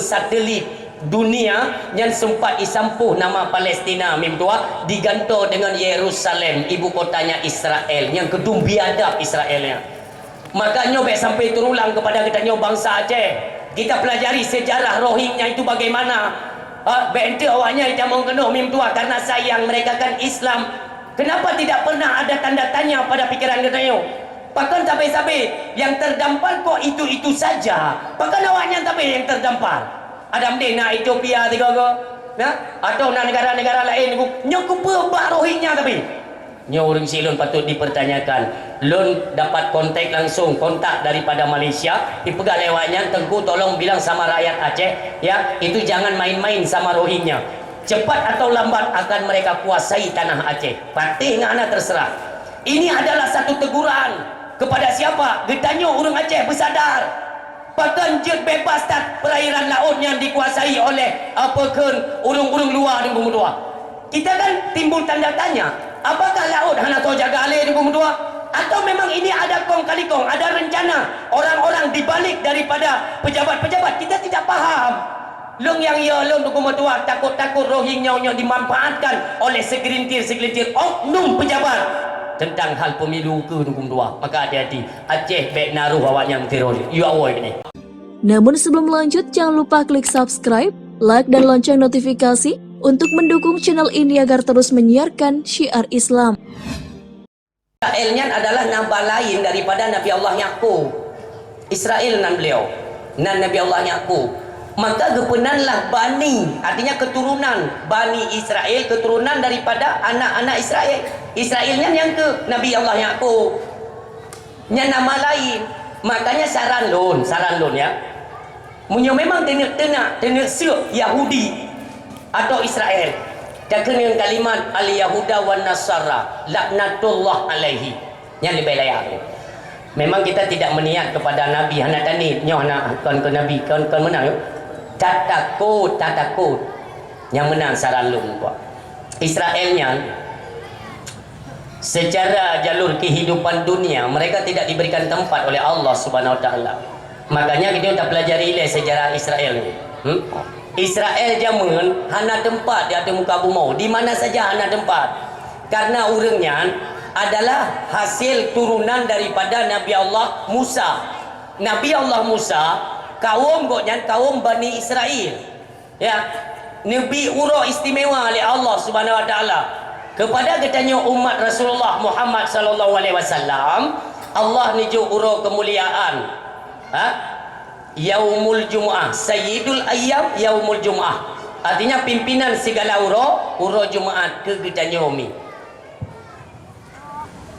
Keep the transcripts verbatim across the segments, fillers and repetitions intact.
Satelit dunia nyan sempat isampoh nama Palestina, mim tuha, digantoe deungon Yerusalem, ibu kotanya Israel, nyang keudum biadab Israel nyan. Maka nyoe bék sampai terulang kepada geutanyoe bansa Aceh. Kita pelajari sejarah Rohingya itu bagaimana. Ha, bék enteuk awaknyan itamong keunoe, mim tuha, karena sayang mereka kan Islam. Kenapa tidak pernah ada tanda tanya pada pikiran geutanyoe? Pakon sabe-sabe nyang terdampar kok itu-itu saja? Pakon awaknyan sabe nyang terdampar? Adam deh na Ethiopia sigoe-goe, na? Atau na negara-negara laén, nyoe keupeue bak Rohingya tapi? Nyoe ureuëng syiek lôn patut dipertanyakan. Lôn dapat kontak langsung, kontak daripada Malaysia, dipeugah lewat nyan, "Teungku, tolong bilang sama rakyat Aceh, ya, itu jangan main-main sama Rohingya. Cepat atau lambat akan mereka kuasai tanah Aceh." Patéh ngon hana terserah. Ini adalah satu teguran kepada siapa? Geutanyoe ureuëng Aceh beusadar. Pakon jeuet bebas that perairan laôt nyan dikuasai oleh, apa kheun, ureuëng-ureuëng luwa, Teungku meutuah? Kita kan timbul tanda tanya, apakah laôt hana soe jaga lé, Teungku meutuah? Atau memang ini ada kong kali kong, ada rencana orang-orang di balik daripada pejabat-pejabat? Kita tidak paham. Lôn nyang yo lôn, Teungku meutuah, takot-takot Rohingya nyoe dimanfaatkan oleh segelintir-segelintir oknum pejabat tentang hal pemilu keu, Teungku meutuah. Maka hati-hati. Aceh bék na roh awaknyan meuteroris. Yue awai binéh. Namun sebelum lanjut, jangan lupa klik subscribe, like, dan lonceng notifikasi untuk mendukung channel ini agar terus menyiarkan syiar Islam. Israel nyan adalah nama lain daripada Nabi Allah Yakub. Israel nan beliau, nan Nabi Allah Yakub. Maka geupeunanlah Bani, artinya keturunan Bani Israel, keturunan daripada anak-anak Israel. Israel nyan nyang keu Nabi Allah Yakub. Nyan nama lain. Makanya saran lôn, saran lôn ya. Meunyoe memang teuneuk teunak, teuneuk seuk Yahudi atau Israel, takheun ngon kalimat al-Yahuda wan Nasara laknatullah alaihi. Nyan leubeh layak tu. Memang kita tidak meniat kepada Nabi, hana taniet, nyoe hana, kon keu Nabi, kon, kon meunan. Tatakot, tatakot. Nyang meunan saran lôn buat. Israel nyan, secara jalur kehidupan dunia, mereka tidak diberikan tempat oleh Allah Subhanahu Wa Taala. Makanya kita tak pelajari ilai sejarah Israel ni. Hmm? Israel jameun hana tempat di atas muka bumoe, di mana saja hana tempat. Karena ureuëng nyan adalah hasil turunan daripada Nabi Allah Musa. Nabi Allah Musa, kaum gobnyan kaum Bani Israel. Ya, neubi uroe istimewa lé Allah Subhanahu Wa Taala kepada geutanyoe umat Rasulullah Muhammad sallallahu alaihi wasallam. Allah neujok uroe kemuliaan. Ha? Yaumul Jumu'ah, Sayyidul Ayyam Yaumul Jumu'ah. Artinya pimpinan segala uroe, uroe Jumaat keu geutanyoe mi.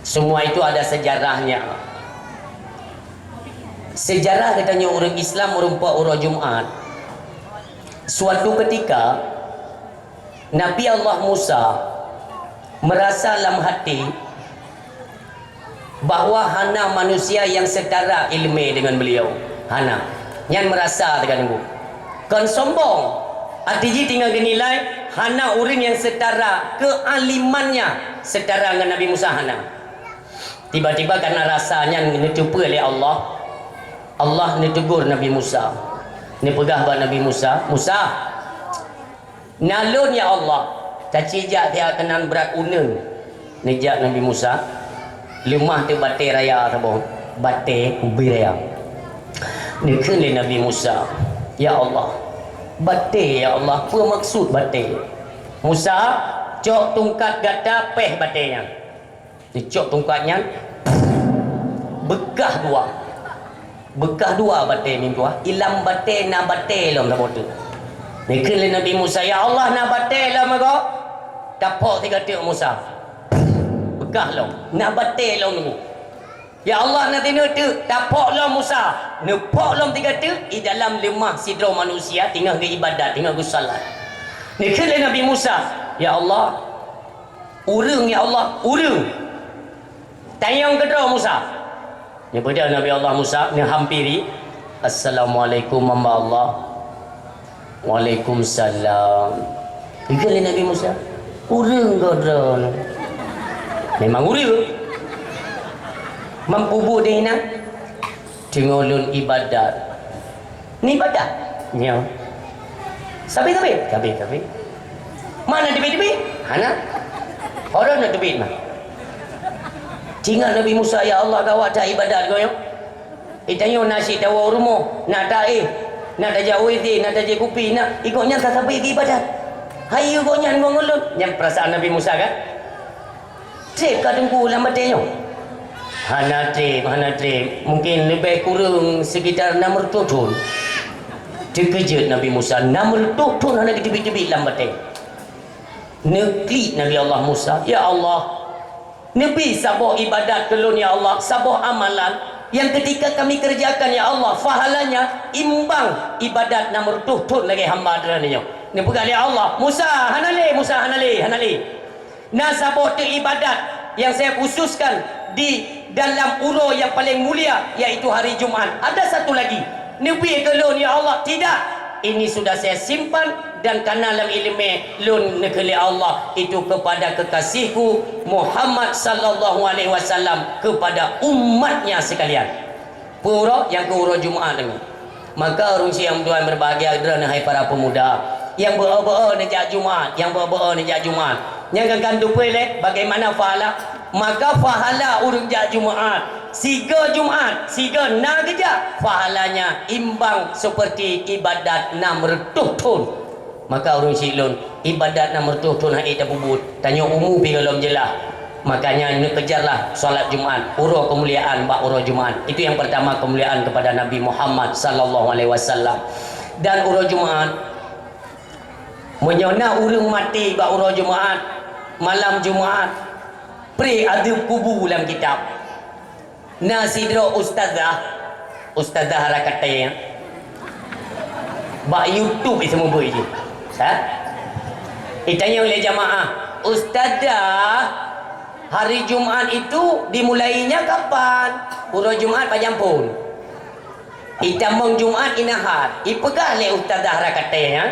Semua itu ada sejarahnya. Sejarah geutanyoe ureuëng Islam meureumpok uroe Jumaat. Suatu ketika, Nabi Allah Musa merasa lam hati bahwa hana manusia yang setara ilmu dengan beliau. Hana. Nyan merasa teuka nunggu. Kon sombong. Hati jih tinggai geunilai hana ureuëng yang setara kealimannya setara ngon Nabi Musa, hana. Tiba-tiba karena rasa nyan neuteupeue lé Allah, Allah neutegur Nabi Musa. Neupeugah bak Nabi Musa, "Musa, na lôn ya Allah, tacijak tiak keunan brat uneun." Neujak Nabi Musa, leumah teuh batée raya saboh, batée ubé raya. Neukheun lé Nabi Musa, "Ya Allah, batée ya Allah, peue maksud batée?" "Musa, cok tungkat gata péh batée nyan." Neucok tungkat nyan, beukah dua. Beukah dua batée meutuah, ilam batée na batée lom saboh teuk. Neukheun lé Nabi Musa, "Ya Allah, na batée lom agoe." Taphok tiga teuk Musa. Beukah lom, na batée lom nunggu. "Ya Allah, na tineuk teuk." Taphok lom Musa. Neuphok lom tiga teuk, di dalam leumah sidroe manusia teungoh geuibadat, teungoh geusalat. Neukheun lé Nabi Musa, "Ya Allah, ureuëng, ya Allah, ureuëng." Tanyong keudroe Musa. Neupeugah Nabi Allah Musa, neuhampiri, "Assalamualaikum, hamba Allah." "Waalaikumsalam." Geukheun lé Nabi Musa, "Ureuëng keudroe." Memang ureuëng. "Mampu buet deh na?" "Teungoh lôn ibadat." "Neuibadat?" "Nyoe." Sabe-sabe, sabe-sabe. Mana teubiet-teubiet? Hana. Orang nak teubiet mah. Ingat Nabi Musa, "Ya Allah, gawat that ibadat goyong. Itanyoe na sit tawoe rumoh, na taéh, na tajak W C, na tajak kupi, na ikok nyan sasabe ibadat. Hai ikok nyan ngon ulôn." Nyan perasaan Nabi Musa kan? Treb ka Teungku lam batée nyoe? Hana treb, hana treb. Mungkin leubeh kureueng sekitar enam reutôh thon. Teukeujot Nabi Musa, enam reutôh thon hana geuteubiet-teubiet lam batée. Neuklik Nabi Allah Musa, "Ya Allah, neubi saboh ibadat keu lôn ya Allah, saboh amalan yang ketika kami kerjakan ya Allah, pahalanya imbang ibadat enam reutôh thon lagée hamba Droeneuh nyoe." Neupeugah lé Allah, "Musa, hana lé, Musa, hana lé, hana lé." Na saboh teuk ibadat yang saya khususkan di dalam uroe yang paling mulia, yaitu hari Jumat. Ada satu lagi. Neubi keu lôn, ya Allah. Tidak. Ini sudah saya simpan dan kana lam ileumé lôn neukheun lé Allah itu kepada kekasihku Muhammad sallallahu alaihi wasallam, kepada umatnya sekalian. Peue uroe? Nyang keu uroe Jumat nyoe. Maka ureuëng syiek nyang meutuah berbahagia droeneuh hai para pemuda, nyang beu-o beu-o neujak Jumat, nyang beu-o beu-o neujak Jumat. Nyang kan-kan teupeue lé bagaimana pahala? Maka pahala ureuëng jak Jumat, sigoe Jumat, sigoe na geujak, pahalanya imbang seperti ibadat enam reutôh thon. Maka ureuëng syiek lôn, ibadat enam reutôh thon han ék tapeubuet, tanyoe umu pih gohlom jeulaih. Makanya neukejarlah salat Jumat, uroe keumuliaan bak uroe Jumat. Itu yang pertama, kemuliaan kepada Nabi Muhammad sallallahu alaihi wasallam. Dan uroe Jumat, meunyoe na ureuëng maté bak uroe Jumat, malam Jumat, pré adeueb kubu lam kitab. Na sidroe ustazah, ustazah Harakaté, bak YouTube iseumeubeue jih. Ha? Itanyong lé jamaah, "Ustazah, hari Jumat itu dimulainya kapan? Uroe Jumat pajan phon?" Itamong Jumat inahat, ipeugah lé ustazah Harakaté nyan,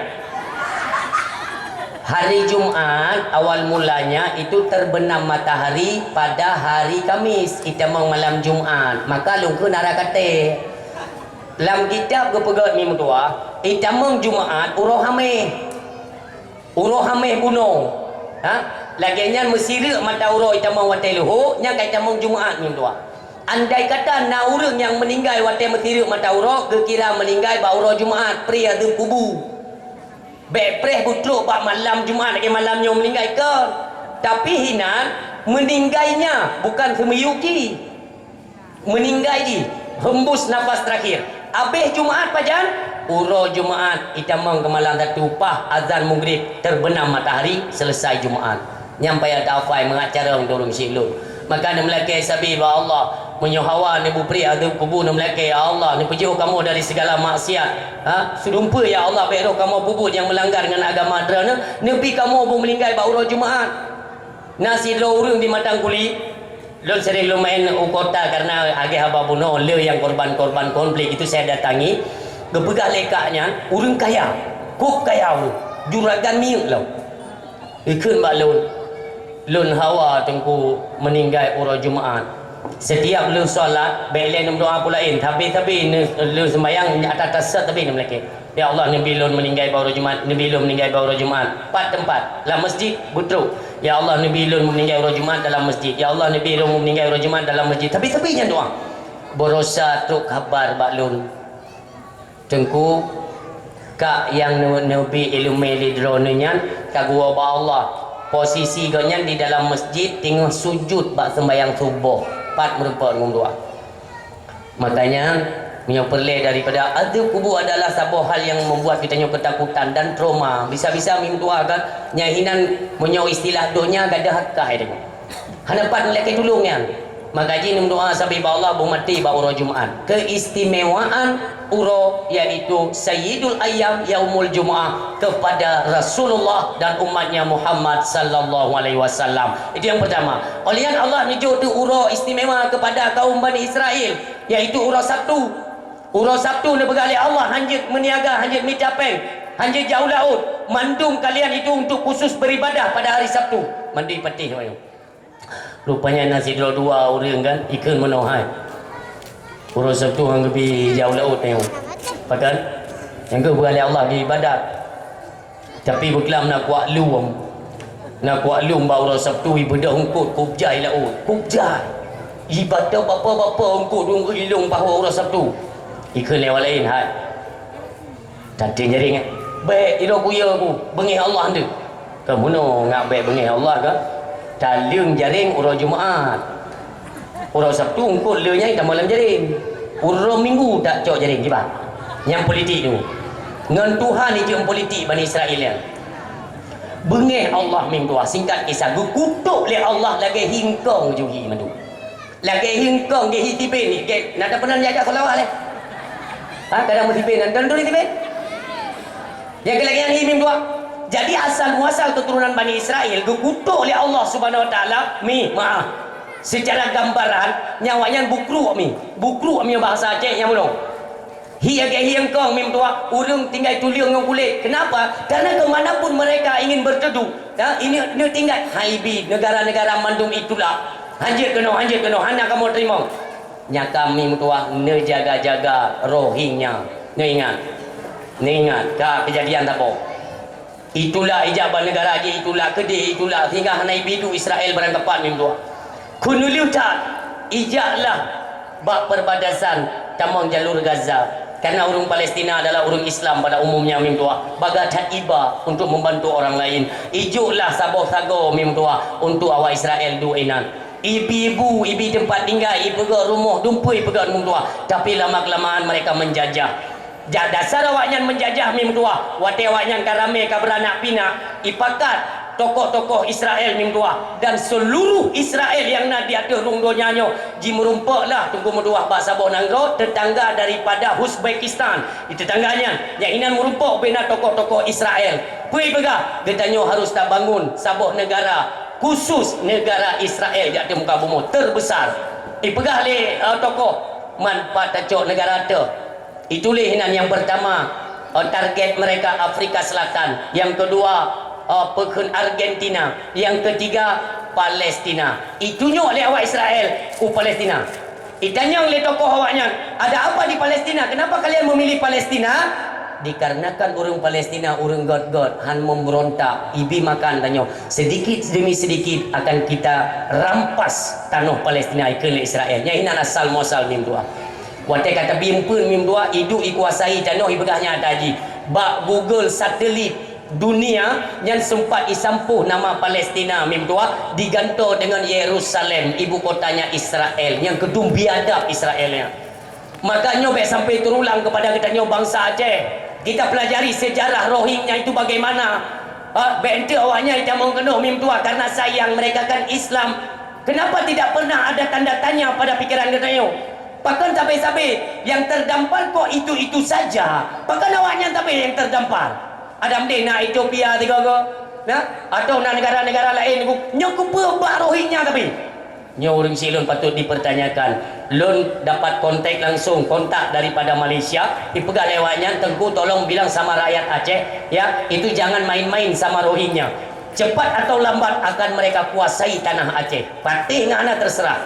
hari Jumat awal mulanya itu terbenam matahari pada hari Kamis, itamong malam Jumat, maka lôn kheun Harakaté. Lam kitab geupeugah mi meutuah, itamong Jumat uroe Hameh. Uroe Hameh bunoe, ha? Lagée nyan meusireuk mata uroe itamong watée leuhô, nyan ka itamong Jumat nyoe dua. Andai kata na ureuëng nyang meuninggai watée meusireuk mata uroe, geukira meuninggai bak uroe Jumat, pré adeueb kubu. Bék preh beutrok bak malam Jumat lagée malam nyoe meuninggai kon. Tapi hinan, meuninggai nyan bukan seumiyueb jih. Meuninggai jih, hembus nafas terakhir. Abéh Jumat pajan? Uroe Jumat, itamong keu malam satu, paih azan Maghrib, terbenam matahari, selesai Jumat. Nyan payah tahafai mangat carông ureuëng syiek lôn. Maka neumeulakée sabe bak Allah, meunyoe hawa neubri adeueb kubu neumeulakée, "Ya Allah, neupeujôh kamoe dari segala maksiat. Ha? Seudumpeue, ya Allah, bék roh kamoe peubuet nyang meulanggar ngon agama Droeneuh, neubi kamoe beu meuninggai bak uroe Jumat." Na sidroe ureuëng di Matang Kuli, lôn sering lôn maén u kota karena agée haba bunoe le nyang korban-korban konflik itu saya datangi. Geupeugah lé kak nyan, ureuëng kaya, kôb kaya ureuëng, juragan minyeuk lom. Geukheun bak lôn, "Lôn hawa Teungku meuninggai uroe Jumat. Setiap lôn salat, bék lé neumeudoá peue laén, tapi-tapi lôn seumayang atas tasat tapi neumeulakée." "Ya Allah, neubi lôn meuninggai bak uroe Jumat, neubi lôn meuninggai bak uroe Jumat." Pat teumpat, lam masjid, beutrok. "Ya Allah, neubi lôn meuninggai uroe Jumat dalam masjid. Ya Allah, neubi lôn meuninggai uroe Jumat dalam masjid." Tapi-tapi nyan doá. Baroesa trok kabar bak lôn, "Teungku, kak nyang neu-, neubi iéleumé lé droeneuh nyan ka geuwoe bak Allah. Posisi gobnyan di dalam masjid teungoh sujut bak seumbayang suboh, pat meurumpok ngon doá." Makanya, meunyoe peureulée daripada adeueb kubu adalah saboh hal nyang membuat geutanyoe keutakutan dan trauma. Bisa-bisa meudoá kan, nyang hinan meunyoe istilah donya gadoh akah tanyoe. Hana pat meulakée tulông nyan. Maka jih neudoá sabe bak Allah beumaté bak uroe Jumat. Keistimewaan uroe, yaitu Sayyidul Ayyam, Yaumul Jumu'ah, kepada Rasulullah dan umatnya Muhammad sallallahu alaihi wasallam. Itu yang pertama. Oleh nyan Allah neujok teuk uroe istimewa kepada kaum Bani Israel, yaitu uroe Sabtu. Uroe Sabtu neupeugah lé Allah, "Hanjeuet meuniaga, hanjeuet mita péng, hanjeuet jak u laôt. Mandum kalian itu untuk khusus beribadah pada hari Sabtu." Mandum patéh awaknyan. Rupanya na sidroe dua ureuëng kan, ikheun meunoe hai. Uroe Sabtu han geubi jak u laôt nyoe. Pakon? Nyang geupeugah lé Allah geuibadat. Tapi beuklam na kuak lom. Na kuak lom bak uroe Sabtu ibeudôh eungkôt kôb jai laôt. Kôb jai. Ibato bapo-bapo eungkôt dong ilong bahwa uroe Sabtu. Ikheun lé awak laén hai. Taté jaréng, eh. Bèk iroe buya ku, beungéh Allah nteuk. Keumono ngak bèk beungéh Allah ka? Taleueng jaréng uroe Jumat. Uroe Sabtu eungkôt le nyang tamong lam jaréng. Uroe Minggu tacok jaréng kiban. Nyang politik tu. Ngon Tuhan ijeuem politik Bani Israel nyan. Beungéh Allah mim tuha, singkat kisah, geukutok lé Allah lagèe hi eungkong ju hi mandum. Lagèe hi eungkong geuhi tiben, gét, na tapeunan jajak seulawah lé. Ha, kadang meusiben, dan turi tiben. Nyang keu lagèe nyan hi mim tuha. Jadi asal muasal keuturonan Bani Israel geukutok lé Allah Subhanahu Wa Taala, mi, maaf. Secara gambaran, nyan awak nyan bukruek mi. Bukruek mi bahasa Aceh nyang meunoe. Hi lagèe hi eungkong mim tuha, ureueng tinggai tuleueng ngon kulét. Kenapa? Karena ke mana pun mereka ingin berteduh, ya, ini, ini tinggai. Hai bi, negara-negara mandum itulak. Hanjeuet keunoe, hanjeuet keunoe, hana kamoe teurimong. Nyaka mim tuha neujaga-jaga Rohingya. Neuingat. Neuingat, ka keujadian saboh. Itulak ijak bak neugara jih, itulak keudéh, itulak sehingga hana ibi duek Israel barangkapat mim tuha. Keuneulheueh that, ijaklah bak perbatasan tamong jalur Gaza. Karena ureueng Palestina adalah ureueng Islam pada umumnya mim tuha. Bagaih that iba untuk membantu orang lain. Ijoklah saboh sagoe mim tuha untuk awak Israel duek inan. Ibi bu, ibi teumpat tinggai, ipeugöt rumoh, dumpeue ipeugöt mim tuha. Tapi lama-kelamaan mereka menjajah. Ja-, dasar awaknyan meujajah mim tuha, watée awaknyan ka ramé ka beuranak pinak, ipakat tokoh-tokoh Israel mim tuha, dan seuluruh Israel nyang na di ateueh rhueng donya nyoe jimeurumpok lah teungku meutuah bak saboh nanggroe teutangga daripada Uzbekistan. Di teutangga nyan, nyang inan meurumpok bubena tokoh-tokoh Israel. Peue ipeugah? Geutanyoe harôh tabangun saboh neugara khusus, neugara Israel di ateueh muka bumoe teubesar. Ipeugah lé, eh, tokoh, man pat tacok neugara teuh. Itulah inan nyang peurtama, eh, target mereka Afrika Selatan, nyang keudua, eh, peukheun Argentina, nyang keutiga Palestina. Itunyok lé awak Israel u Palestina. Itanyong lé tokoh awaknyan, "Ada apa di Palestina? Kenapa kalian memilih Palestina?" Dikarenakan ureuëng Palestina ureuëng göt-göt, han meumeurontak, ibi makan tanyoe. Sedikit demi sedikit akan kita rampas tanoh Palestina ikheun lé Israel. Nyan inan asal muasal mim tuha. Watée ka tabi eumpeuen mim tuha, iduek ikuasai tanoh ipeugah nyata jih. Bak Google satelit dunia nyan seumpat isampôh nama Palestina mim tuha digantoe deungon Yerusalem, ibu kotanya Israel, nyang keudum biadab Israel nyan. Maka nyoe bék sampai terulang kepada geutanyoe bansa Aceh. Kita pelajari sejarah Rohingya itu bagaimana. Ha, bék enteuk awaknyan itamong keunoe mim tuha karena sayang mereka kan Islam. Kenapa tidak pernah ada tanda tanya pada pikiran geutanyoe? Pakon sabe-sabe nyang terdampar kok itu-itu saja? Pakon awaknyan sabe nyang terdampar? Adam deh na Ethiopia tiga-tiga, na? Atau na negara-negara lain, nyoe keupeue bak Rohingya tapi? Nyoe ureuëng syiek lôn patut dipertanyakan. Lôn dapat kontak langsung, kontak daripada Malaysia, ipeugah lé awaknyan, "Teungku, tolong bilang sama rakyat Aceh, ya, itu jangan main-main sama Rohingya. Cepat atau lambat akan mereka kuasai tanah Aceh." Patéh ngon hana terserah.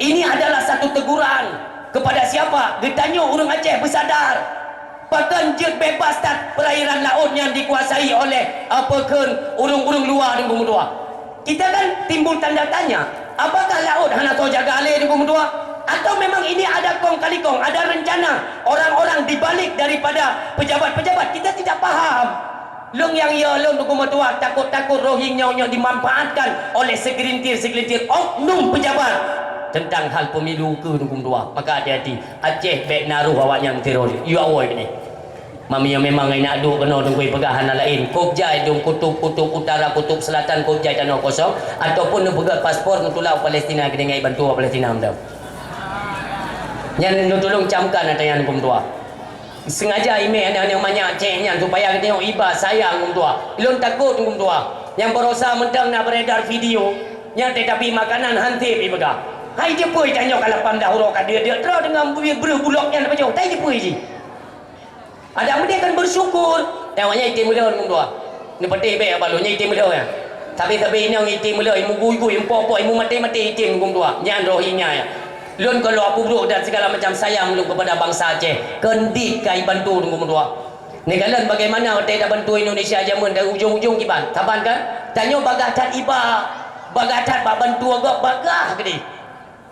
Ini adalah satu teguran kepada siapa? Geutanyoe ureuëng Aceh beusadar. Pakon jeuet bebas that perairan laôt nyang dikuasai oleh, apa kheun, ureuëng-ureuëng luwa deungon meutuah? Kita kan timbul tanda tanya, apakah laôt hana soe jaga lé deungon meutuah? Atau memang ini ada kong kali kong, ada rencana orang-orang di balik daripada pejabat-pejabat? Kita tidak paham. Lôn nyang yo lôn deungon meutuah, takot-takot Rohingya nyoe dimanfaatkan oleh segelintir-segelintir oknum pejabat tentang hal pemilu keu deungon meutuah. Maka hati-hati. Aceh bék na roh awaknyan meuteroris. Yue awai binéh. Meunyoe memang inak duek keunoe teungku ipeugah hana laén, kôb jai dong kutub, kutub utara, kutub selatan, kôb jai tanoh kosong, ataupun neupeugah paspor neutulak u Palestina keuneuk ibantu awak Palestina meunan. Nyan neutulông camkan ata nyan huköm tuha. Sengaja imé aneuk-aneuk manyak Aceh nyan supaya geutanyoe iba sayang huköm tuha. Lôn takot huköm tuha. Nyang baroesa mantong na beredar video, nyan tetapi makanan han sép ipeugah. Hai jeuet peue tanyoe ka lapan blah uroe ka deuek-deuek droe deungon breueh bulok nyan pajoh, tai jeuet peue jih? Adak meudeh kan bersyukur. Nyang awaknyan item meulhö huköm tuha. Neupatéh bék bak lôn nyan item meulhö nyan. Sabe-sabe inong item meulhö, imeugui-gui, imeupo-po, imeumaté-maté item huköm tuha. Nyan Rohingya nyan. Lôn kon lôn peubrôk dan segala macam sayang lôn kepada bansa Aceh. Keuneuk ka ibantu huköm tuha. Neukalon bagaimana watée tabantu Indonesia jameun dari ujong-ujong kiban. Saban kan? Tanyoe bagaih that iba, bagaih that bak bantu gob, bagaih keudeh.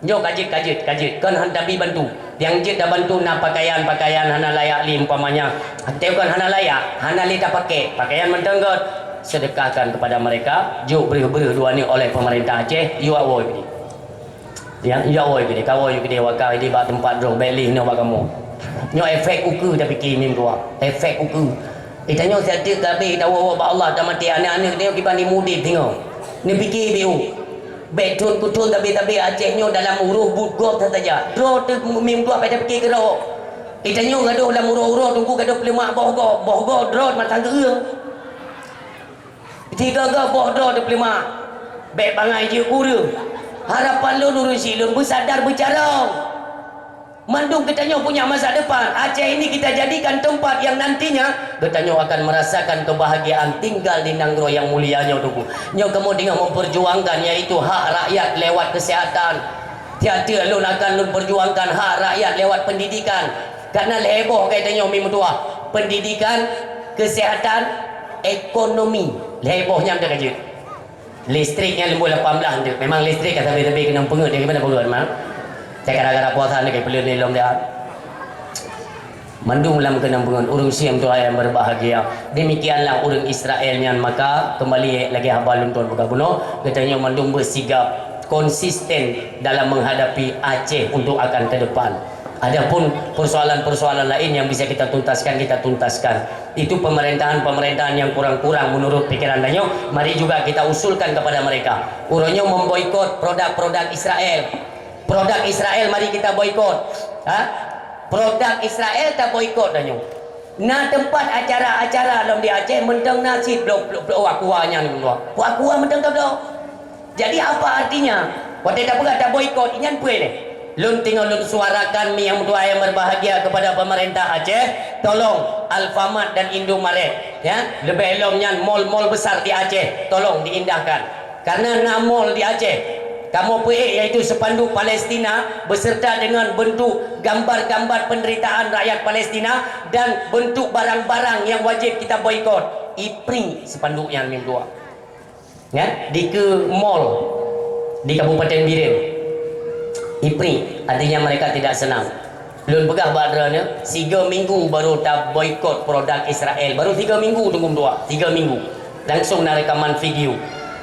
Nyoe ka jeuet, ka jeuet, ka jeuet. Kon han tabi bantu. Nyang jeuet tabantu na pakaian-pakaian hana layak lé umpamanya. Watée kon hana layak, hana lé tapaké. Pakaian mantong göt. Sedekahkan kepada mereka, jok breueh-breueh dua ni oleh pemerintah Aceh, yue woe bri. Ya, ya woe keudeh, ka woe keudeh wakaf di bak teumpat droe, bék lé inoe bak kamoe. Nyoe efek ukeue tapike mim dua. Efek ukeue. Eh, tanyoe siat teuk ka abéh tawoe-woe bak Allah, tamaté aneuk-aneuk nyoe kiban di mudeb singoh. Neupike bék u. Bék thon keu thon tabe-tabe Aceh nyoe dalam uroh buet gob saja. Droe teuk mim dua bék tapike keudroe. Eh, tanyoe gadoh lam uroh-uroh teungku gadoh peuleumak boh gob, boh gob droe mantong geu-eu. Sigoe-goe boh droe teupeuleumak, bék bangai jeuet kureueng. Harapan lôn ureuëng syiek lôn beusadar beucarông. Mandum geutanyoe punya masa depan. Aceh ini kita jadikan tempat yang nantinya geutanyoe akan merasakan kebahagiaan tinggal di nanggroe nyang mulia nyoe teungku. Nyoe kamoe deungoe memperjuangkan, yaitu hak rakyat lewat kesehatan. Tiap-tiap lôn akan lôn perjuangkan hak rakyat lewat pendidikan. Karena lhée boh geutanyoe meutuah, pendidikan, kesehatan, ekonomi. Lhée boh nyan teukeujeuet. Listrik nyan leumbot lapan belas teuk. Memang listrik ka sabe-sabe keunong peungeuet, bagaimana peungeuet, mak? Saya gara-gara puasa ni, kapeuleueh lom dia. Mandum lam keunong peungeuet, ureuëng syiek tuha yang berbahagia. Demikianlah ureuëng Israel nyan, maka kembali lagi haba lôn tuan buka bunoe, geutanyoe mandum beusigap konsisten dalam menghadapi Aceh untuk akan ke depan. Adapun persoalan-persoalan lain yang bisa kita tuntaskan, kita tuntaskan. Itu pemerintahan-pemerintahan yang kurang-kurang menurut pikiran tanyoe, mari juga kita usulkan kepada mereka. Uroe nyoe memboikot produk-produk Israel. Produk Israel mari kita boikot. Ha? Produk Israel taboikot tanyoe. Na teumpat acara-acara lom di Aceh mantong na cit bloe, bloe, bloe, aqua nyan, bloe. Aqua mantong ka bloe. Jadi apa artinya? Watée tapeugah taboikot, nyan peue lé? Lôn teungoh lôn suarakan mi yang meutuah yang berbahagia kepada pemerintah Aceh, tolong Alfamart dan Indomaret, ya, leubeh lom nyan mall-mall besar di Aceh, tolong diindahkan. Karena na mall di Aceh, kamoe peuék yaitu sepanduk Palestina beserta dengan bentuk gambar-gambar penderitaan rakyat Palestina dan bentuk barang-barang yang wajib kita boikot. Ipri sepanduk nyan mim dua. Ya, dikeue mall di Kabupaten Bireuen. Ipri, artinya mereka tidak senang. Lôn peugah bak droeneuh, sigoe minggu baru taboikot produk Israel. Baru sigoe minggu teungku dua, sigoe minggu. Langsung na rekaman video.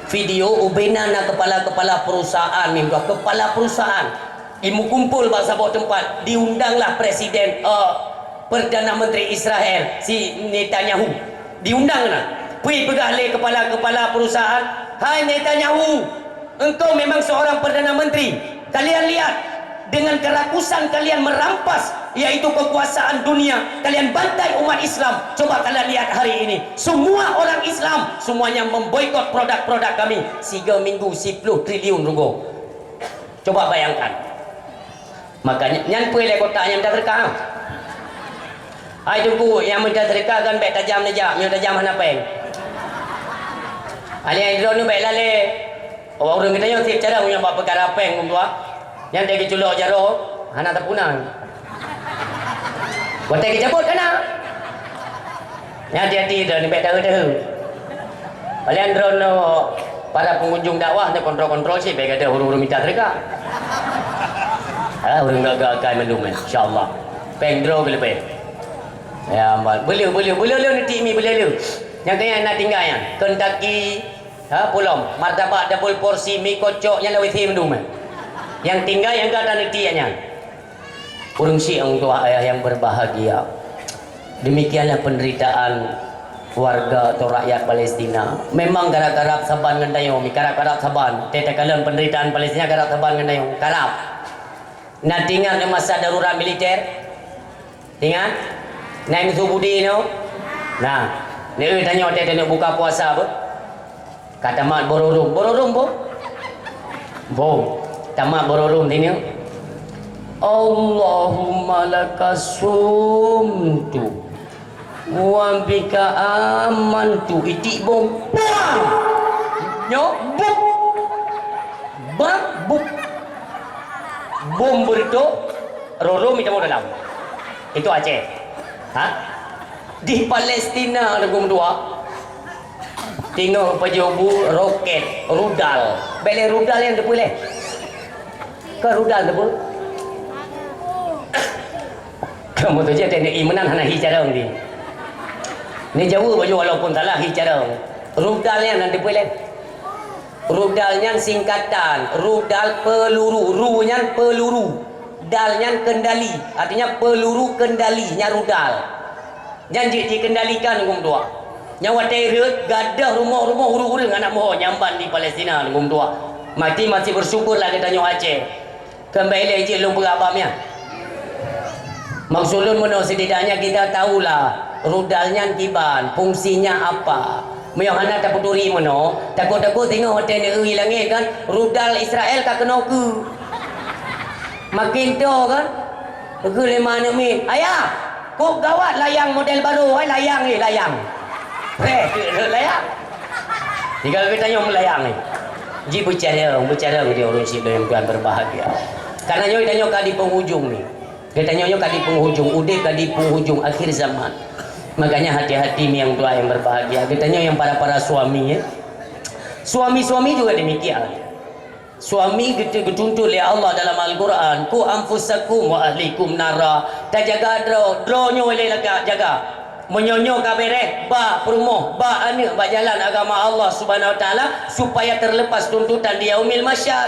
Video ubena na kepala-kepala perusahaan, mim dua kepala perusahaan. Imeukumpol bak saboh teumpat, diundanglah presiden, eh, Perdana Menteri Israel, si Netanyahu. Diundang na. Peue peugah lé kepala-kepala perusahaan, "Hai Netanyahu, engkau memang seorang Perdana Menteri. Kalian lihat, dengan kerakusan kalian merampas, yaitu kekuasaan dunia, kalian bantai umat Islam. Coba kalian lihat hari ini, semua orang Islam, semuanya memboikot produk-produk kami." Sigoe minggu siploh triliun rugoe. Coba bayangkan. Makanya, nyan peue lé kotak nyang mita seudeukah? Hai teungku, nyang mita seudeukah kan bék tajam neujak, meunyoe tajam hana péng. Alèh droeneuh bék lalé. Awak ureuëng geutanyoe seb cara meunyoe bak peukara péng, meutuah. Nyan dai geuculok jaroe, hana tapuna. Watée geujabot kana. Nyan hati-hati droeneuh bék daheu-daheu. Paléng droeneuh para pengunjung dakwah nyoe kontrol-kontrol cit bék gadôh ureuëng-ureuëng mita seudeukah. Alah, ureuëng gak-gak akai mandum, insya Allah. Péng droe geuleubeh. Ya, aman. Beuleu, beuleu, beuleu, leu neuti mi, beuleu, leu. Nyang keu nyan na tinggai nyan. Kentucky, ha, pulom. Martabak double porsi, mi kocok, nyan lawét si mandum, eh. Nyang tinggai nyang gata neuti nyan. Ureuëng syiek, ureuëng tuha, ayah yang berbahagia. Demikianlah penderitaan warga atau rakyat Palestina. Memang karab-karab saban ngon tanyoe, karab-karab saban. Teuh takalon penderitaan Palestina karab saban ngon tanyoe. Karab. Na teuingat di masa darurat militer? Teuingat? Na meusu budi nyoe? Nah, neu tanyoe teuh taneuk buka puasa beuh. Ka tamat bororôm. Bororôm, boh? Boh. Tamat bororôm, teuingat? Allahumma laka sumtu wa bika amantu. Itik bom. Puang! Nyoe, buk. Bang, buk. Bom beureutok, rorôm itamong dalam. Itu Aceh. Ha? Di Palestina, Teungku meutuah, teungoh pajoh bu roket, rudal. Bèk lé rudal nyang teupeue lé. Keu rudal teupeue. Kamoe tu jeuet teuneuk ié meunan hana hi carông di. Neujaweueb bacut walaupun salah hi carông. Rudal nyan hana teupeue lé. Rudal nyan singkatan, rudal peluru, ru nyan peluru, dal nyan kendali, artinya peluru kendali nyan rudal. Nyan jeuet jikendalikan Teungku meutuah. Nyan watèe rhët gadôh rumoh-rumoh ureueng-ureueng aneuk muho nyang ban di Palestina Teungku meutuah. Mati masih bersyukurlah geutanyoe Aceh. Keu bèk ilèe jeuet lôn peugah bak miet. Maksud lôn meunoe, setidaknya kita tahulah rudal nyan kiban, fungsinya apa. Meunyoe hana tapeuturi meunoe, takot-takot singoh watèe neueu i langèt kan, rudal Israel ka keunoe keue. Makin toe kan? Geukheun lé ma aneuk miet, "Ayah, kok gawat layang model barô, hai, layang, eh, layang." Heh, layang. Tinggai geutanyoe meulayang, eh. Ji beucarông, beucarông di ureueng sidroe nyang Tuhan berbahagia. Karena nyoe tanyoe ka di penghujung ni. Geutanyoe nyoe ka di penghujung, udép ka di penghujung akhir zaman. Makanya hati-hati mi nyang Tuhan yang berbahagia. Geutanyoe nyang para-para suami, ya. Suami-suami juga demikian. Suami geutu-, geutuntut lé Allah dalam Al-Quran, "Qu anfusakum wa ahlikum nara." Tajaga droe, droe nyoe lé lagak jaga. Meunyoe nyoe ka bèrèh, ba peurumoh, ba aneuk bak jalan agama Allah Subhanahu Wa Taala supaya terlepas tuntutan di Yaumil Mahsyar.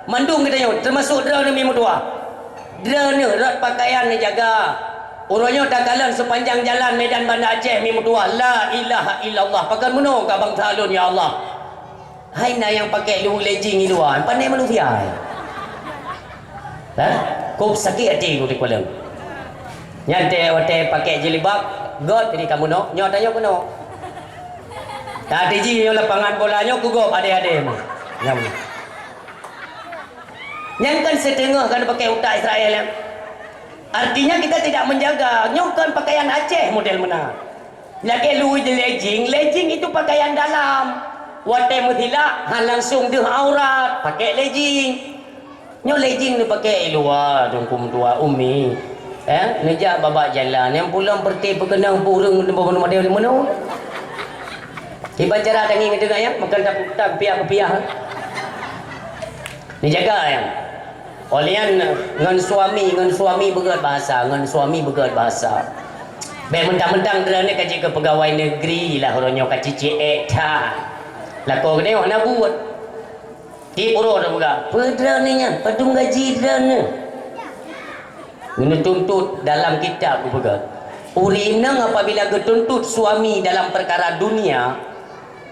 Mandum geutanyoe, termasuk droeneuh mi meutuah. Droeneuh rot pakaian neujaga. Uroe nyoe takalon sepanjang jalan Medan Banda Aceh mi meutuah, "La ilaha illallah." Pakon meunoe ka bansa lôn, ya Allah. Hai na nyang pakai luweue legging di luwa, pandai manusia. Hah? Kok sakét até ku di Kuala. Nyan teuh watèe pakai jilbab, göt di kamoe nyoe, nyoe tanyoe keunoe. Tapi jih nyoe lapangan bola nyoe keu gob adé-adé nyoe. Nyan. Nyan kan siteungoh kan pakai utak Israel nyan. Artinya kita tidak menjaga. Nyoe kan pakaian Aceh model meunan. Lagèe luweue legging, legging itu pakaian dalam. Watèe meusilak, han langsung deuh aurat, pakai legging. Nyoe legging neupakai i luwa, Teungku meutuah, Umi. Eh, neujak babah jalan, nyang pulang peureté peukeunong ureueng model meunoe. Kiban cara tangieng teuh nyan, makon taputa kupiah-kupiah. Neujaga nyan. Óh lheueh nyan ngon suami, ngon suami beugét bahasa, ngon suami beugét bahasa. Bèk mentang-mentang droeneuh ka jeuet keu peugawai negeri lah, uroe nyoe ka cicik ék that. Lakoe geutanyoe hana buet. Tiep uroe tapeugah, "Peue droeneuh nyan? Padum gaji droeneuh?" Neutuntut dalam kitab geupeugah, ureueng inong apabila geutuntut suami dalam peukara dunia,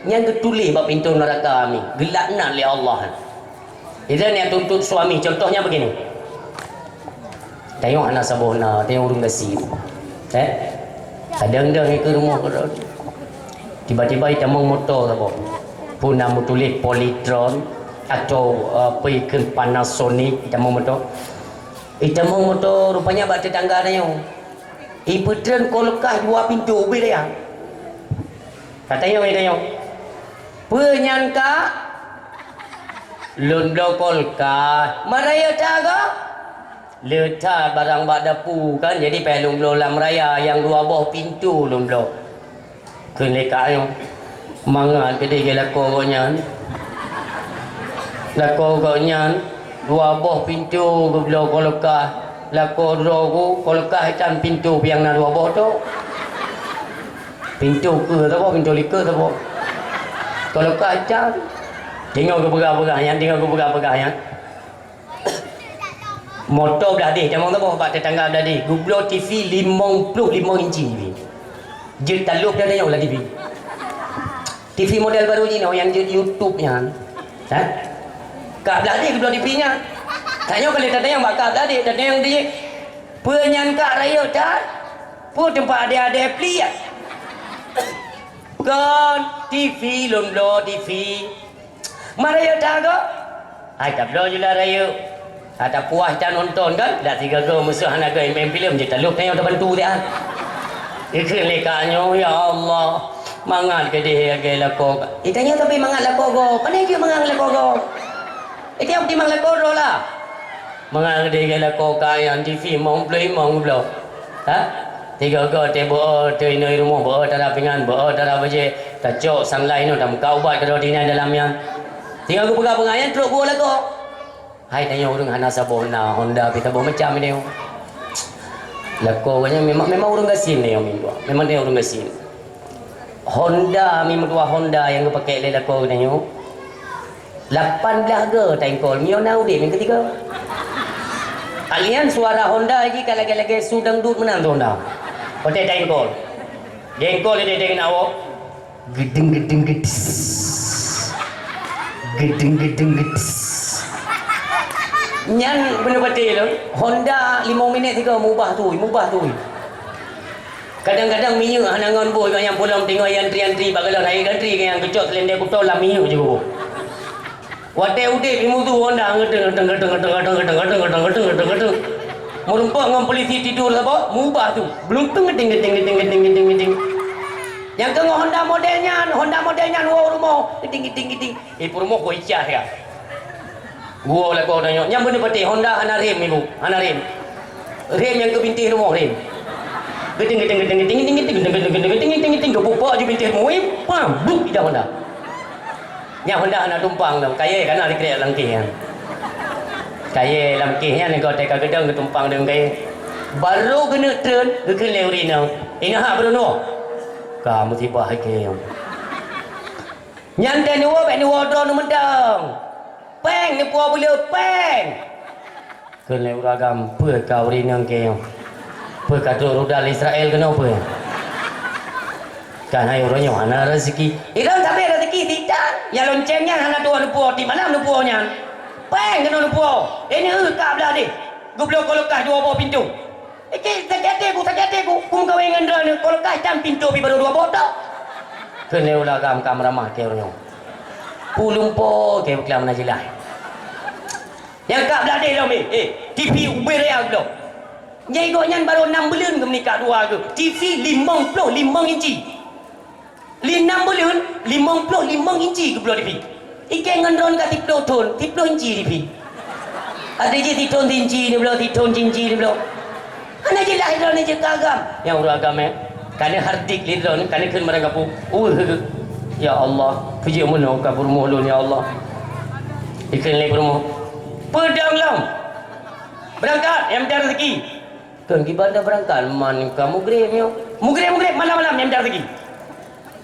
nyan geutuléh bak pintoe neuraka mi, geulaknat lé Allah. Droeneuh nyang tuntut suami, contohnya begini. Tanyoe hana saboh na, tanyoe ureueng gasien. Eh? Kadang-kadang ikeu rumoh keudroe. Tiba-tiba itamong moto saboh. Peue na meutuléh Polytron atau, eh, peue ikheun Panasonic, itamong moto. Itamong moto rupanya bak tetangga tanyoe. Ipeutreun kulkas dua pintoe ubit ya. Ka tanyoe, tanyoe. Peue nyan, Kak? Lôn bloe kulkas. Meurayeuk that gob? Le that barang bak dapu kan, jadi payah lôn bloe lam raya nyang dua boh pintoe lôn bloe. Kheun lé kak nyoe, mangat keudeh geuh lakoe gobnyan. Lakoe gobnyan dua boh pintoe geubloe kulkas. Lakoe droe ku kulkas itan pintoe piang na dua boh tu. Pintoe keue saboh, pintoe likot saboh. Kulkas itan. Teungoh geupeugah-peugah nyan, teungoh geupeugah-peugah nyan. Moto blah deh, tamong saboh bak tetangga blah deh. Geubloe T V limong ploh limong inci T V. Jeuet talop dan dayong lah T V. T V model baru jinoe nyang jeuet YouTube nyan. Ha? Kak blah deh geubloe T V nyan. Tanyoe kali tatanyong bak kak blah deh, tatanyong di, "Peue nyan kak rayeuk that? Peue teumpat adé-adé pliek?" "Kon, T V lôn bloe, T V." "Ma rayeuk that gob?" "Hai tabloe jula rayeuk. Hai tapuah tanonton kan, dak sigoe-goe musoh hana goe main filem jeuet talop tanyoe tabantu siat." Ikheun lé kak nyoe, "Ya Allah, mangat keudeh lagèe lakoe." Itanyoe tapi mangat lakoe gob. Pane jeuet mangat lakoe gob? Itanyoe timang lakoe droe lah. "Mangat keudeh lagèe lakoe kak nyan, T V limong ploh limong geubloe." Ha? Tiga-tiga teuh beu-o teuh inong rumoh, beu-o tara pingan, beu-o tara bajée, tacok sunlight nyoe, tameuka ubat keudroe tinai dalam nyan. Tiga geupeugah-peugah nyan trok geuwoe lakoe. Hai tanyoe ureuëng hana saboh na Honda pih saboh macam nyoe. Lakoe geuh nyan memang, memang ureuëng gasien nyoe meutuah. Memang nyoe ureuëng gasien. Honda, mi meutuah Honda nyang geupakai lé lakoe geuh nyoe. Lapan blaih go taengkol, miyueb na udeb nyang keutiga. Alian suara Honda jih ka lagée-lagée su dangdut meunan tu Honda. Watée taengkol. Jengkol di deng awak. Gedeng gedeng gedes. Gedeng gedeng gedes. Nyan beuneupatéh lom. Honda limong minét sigoe mubah tui, mubah tui. Kadang-kadang minyeuk hana ngon boh, nyang pulom teungoh antri-antri bak galon hai antri nyang geucok seulendai butol lam minyeuk jih boh. Watée udeb imudu Honda ngeuteng ngeuteng ngeuteng ngeuteng ngeuteng ngeuteng ngeuteng ngeuteng ngeuteng ngeuteng. Meurumpok ngon polisi tidur saboh, mubah tu. Belum teng ngeuteng ngeuteng ngeuteng ngeuteng ngeuteng ngeuteng. Nyang keu ngon Honda model nyan, Honda model nyan woe rumoh, ngeuteng ngeuteng ngeuteng. Eh, peurumoh kok icah ya. Gua lakoe tanyoe, nyang beuneupatéh Honda hana rem ibu, hana rem. Rem nyang keu bintéh rumoh rem. Geuting geuting geuting geuting geuting geuting geuting geuting geuting geuting geuting geupupa ju bintéh rumoh, wih, pam, buk ida Honda. Nyang Honda hana tumpang lom, kayée kana dikrek lam kéh nyan. Kayée lam kéh nyan ngon teuka geudong geutumpang deungon kayée. Barô geuneuk treun, geukheun lé ureuëng inong, "Inong ha barô nuwoe." Ka musibah ikée. Nyan teuh neuwoe bék neuwoe droe neumeudong. Péng neupuwoe buleue péng. Kheun lé ureuëng agam, "Peue ka ureuëng inong keu nyoe? Peue ka trok rudal Israel keunoe peue? Kan hai uroe nyoe hana rezeki." Ilôn sabé rezeki sitan. Nyang lonceng nyan hana tuwoe neupuwoe, tiep malam neupuwoe nyan. Péng keunoe neupuwoe. Ini eu ka blah deh. Geubloe kulkas dua boh pintoe. Eke, sakét até ku, sakét até ku. Kumeukawen ngon droeneuh, kulkas dan pintoe pih barô dua boh tok. Kheun lé ureuëng agam ka meuramah keu ureuëng nyoe. Pulumpo keu beuklaim na jeulaih. Nyang ka blah deh lom, eh, eh, T V ubé raya bloe. Nyang gobnyan barô nam buleuen geumeunikah dua geuh. T V limong ploh limong inci. Li nam buleuen, limong ploh limong inci geubloe T V. Ikée ngon droeneuh ka siploh thon, siploh inci T V. Até jih sithon sinci neubloe, sithon sinci neubloe. Hana jeulaih droeneuh jeuet keu agam. Nyang ureuëng agam, eh. Ka neuhardik lé droeneuh, ka neukheun barang gapu. Uweuh geuh. Ya Allah, peujeuet meunoe ka peurumoh lôn, ya Allah. Ikheun lé peurumoh. Peudong lom. Beurangkat, nyang mita rezeki. Kheun kiban dah beurangkat, man ka mugreb nyoe. Mugreb, mugreb, malam-malam nyang mita rezeki.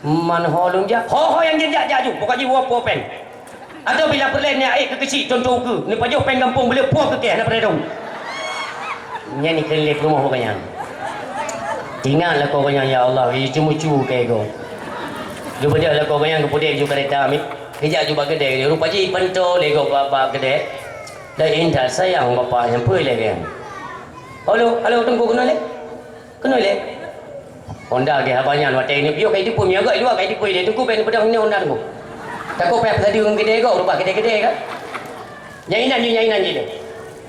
Man ho lôn jak, ho, ho nyang jeuet jak, jak ju, pokok jih woe puwoe péng. Atau bila peureulée nyan ék keu keuchik, contoh ukeue, neupajoh péng gampông, beuleueh puwoe keu kèe, hana peureulée dong. Nyan ikheun lé peurumoh bukan nyan. Ingat lakoe gobnyan, ya Allah, icumucu keu ego. Geubeudôh lakoe gobnyan geupeudeh ju kareta mit, geujak ju bak keudè, rupa jih ipanto lé gob bak, bak keudè. Dan intat sayang bapak nyang peue lé gobnyan. Halo, halo, Teungku, keunoe lé? Keunoe lé? Honda geuh haba nyan watée nyoe piôh ka jiteupeue, meunyoe agak i luwa ka jiteupeue lé, Teungku, bék neupeudong nyoe Honda Teungku. Takot payah peusadeue ngon keudè gob, rubah keudè-keudè kan. Nyang inan jih, nyang inan jih lé.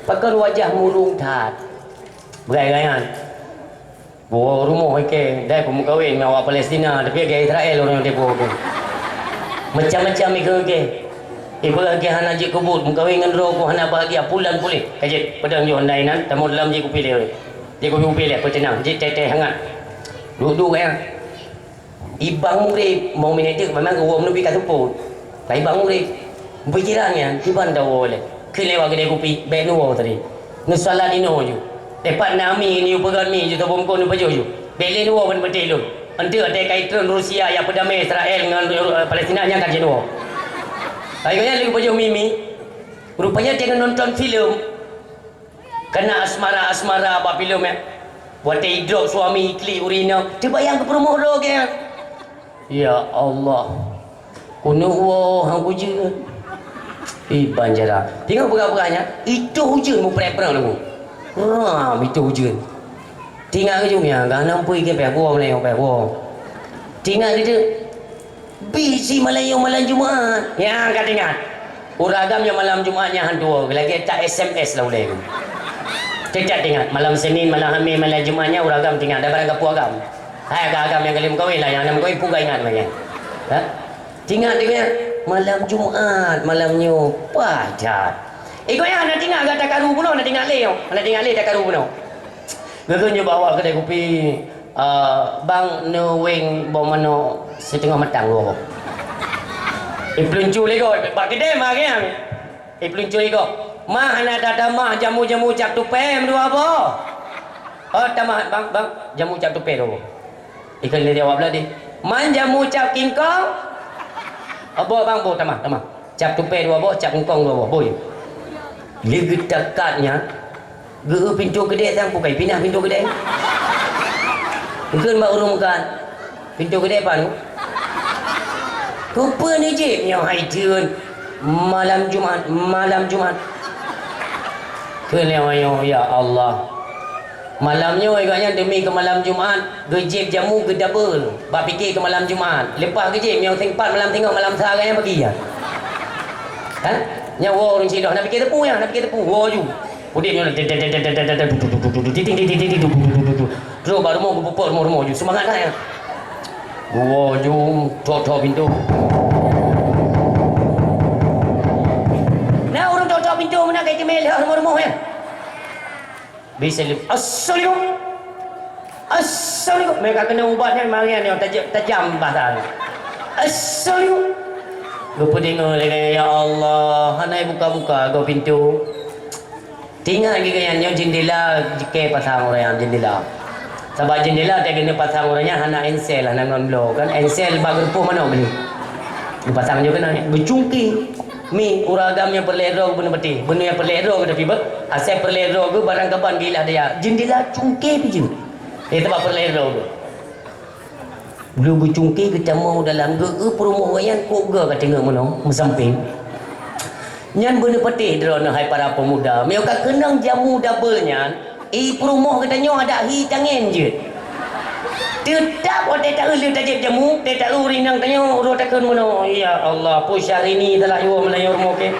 Pakon wajah murung that. Beugai-gai nyan. Boh rumoh ikée, dai peumeukawen ngon awak Palestina, tapi agak Israel ureuëng nyoe boh kée. Macam-macam ikée-ikée. Ipeugah kée hana jeuet keu buet, meukawen ngon droe ku hana bahagia, pulan puléh. Ka jeuet, peudong ju Honda inan, tamong lam jih kupi lé. Jih kupi-kupi lé, peuteunang, jih teh-teh hangat. Duek-duek ya. Ibang murit, mau minai teuk, memang geuwoe meunubi ka seupôt. Ka ibang murit. Beujiran nyan, kiban tawoe lé. Kheun lewat keudè kupi, bék neuwoe tadi. Neusalat inoe ju. Tepat na mi, neuyue peugöt mi ju, tobom kon neupajoh ju. Bék lé neuwoe ban beuté lôn. Enteuk watèe ka itreun Rusia ya peudamé Israel ngon, eh, Palestina nyan ka jeuet neuwoe. Akhirnya lé geupajoh mi-mi. Rupanya teuka nonton filem. Kana asmara-asmara bak filem, eh. Watèe idrop suami iklik ureueng inong, teubayang keu peurumoh droe geuh. Ya Allah. Keuneuk woe han kujeuet. Iban jara. Tengok peugah-peugah nyan, itôh ujeuen mupreh-preh lagu. Ram itôh ujeuen. Tinggai keu jumia, gah nam pui keu peh buoh meulayeue peh buoh. Tinggai keu jeuet. Bisi malam nyoe malam Jumat. Nyang ka teuingat. Ureueng agam nyang malam Jumat nyan han tuwoe, lagèe tak S M S lah ulèe. Cecak teuingat, malam Senin, malam Hamis, malam Jumat nyan ureueng agam teuingat, dan barang gapu agam. Hai agam-agam nyang ka lheueh meukawen lah, nyang hana meukawen pun ka ingat lagèe nyan. Ha? Teuingat lagèe nyan, malam Jumat, malam nyoe, paih that. Eh, gobnyan hana teuingat gata karu bunoe, hana teuingat lé nyoe, hana teuingat lé takaru bunoe. Geukheun jih bak awak keudè kupi, "Ah, bang, neuweng boh manok siteungoh matang dua boh." Iplueng cu lé goe, bak keudè ma geuh. Iplueng cu lé goe, "Ma, hana tatamah jamu-jamu cap tupèe dua boh?" "Oh, tamah, bang, bang, jamu cap tupèe dua boh." Ikheun lé jaweueb lom di, "Man jamu cap kingkong?" "Oh, boh, bang, boh, tamah, tamah. Cap tupèe dua boh, cap kingkong dua boh, boh." Lé geutakat nyan, geu-eu pintoe keudè sang, bukai pinah pintoe keudè. Geukheun bak ureueng meukat, "Pintoe keudè pat?" "Keupeue neujieb nyoe hai theun malam Jumat, malam Jumat?" Kheun lé awak nyoe, "Ya Allah, malam nyoe gobnyan deumi keu malam Jumat, geujieb jamu geudabel, bak pike keu malam Jumat. Leupah geujieb, nyang seng pat malam singoh, malam sa gobnyan peugi nyan." Ha? Nyan woe ureueng sidroe, na pike teupeu nyan, na pike teupeu, woe ju. Udeb nyoe, trok bak rumoh, geupeuphon rumoh-rumoh ju, seumangat that nyan. Woe ju, thok-thok pintoe. Na ureueng thok-thok pintoe meunan ka iteumé lé rumoh-rumoh nyan. Biseuleueb, "Assalamualaikum. Assalamualaikum." Meunyo ka keunong ubat nyan, mari nyan tajam, tajam bahasa. "Assalamualaikum." Geupeudeungoe lé gobnyan, "Ya Allah, hana ibuka-buka goe pintoe." Teuingat lé gobnyan nyoe jeundela jikée pasang ureueng nyan jeundela. Sabab jeundela teuh keuneuk pasang ureueng nyan hana ensel, hana ngon bloe kan. Ensel bak geurupoh manok beli. Geupasang ju keunan, geucungké. Mi, ureueng agam nyang peureulée droe geuh beuneupatéh. Beuneupatéh droe geuh tapi beuh, asai peureulée droe geuh barang kaban geuilah daya. Jeundela cungké pi jeuet. Eh, teuma peureulée droe geuh. Lheueh geucungké geutamong dalam geu-, geu peurumoh nyan kok geu ka teungoh meunoe meusampéng. Nyan beuneupatéh droeneuh hai para peumuda. Meunyoe ka keunong jamu dabel nyan, I peurumoh geutanyoe adak hi tangen jeuet. Teutab watée taeu lheueh tajieb jamu, teutab ureueng inong tanyoe uroe takheun meunoe, "Ya Allah, peue Syahrini salah iwoe meulayeue rumoh kèe."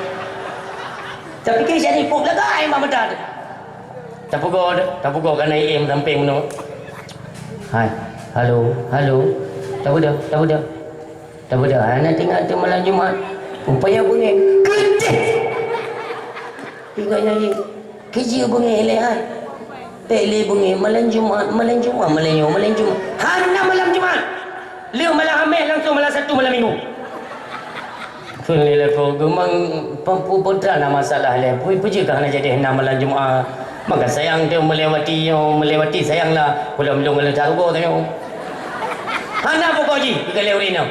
Tapike Syahrini pok lagak ai bak mata teuh. Tapeugoe, tapeugoe ka na I M sampéng meunoe. Hai, halo, halo. Tapeudoh, tapeudoh. Tapeudoh, hana teuingat teuh malam Jumat. Rupanya beungéh. Keudeh! Ingat nyan, keujeuet beungéh lé hai. Pék lé beungéh malam Jumat, malam Jumat, malam nyoe, malam Jumat. Hana malam Jumat. Lheueh malam Hamèh langsung malam Sabtu, malam Minggu. Kheun lé lakoe geuh, "Mang, peue, peue teuma na masalah lé? Peue, peue jeuet ka hana jadi na malam Jumat? Maka sayang teuh meulewati nyoe, meulewati sayang lah. Ulôn, ulôn, ulôn tarugoe tanyoe." Hana pukon jih, kheun lé ureueng inong.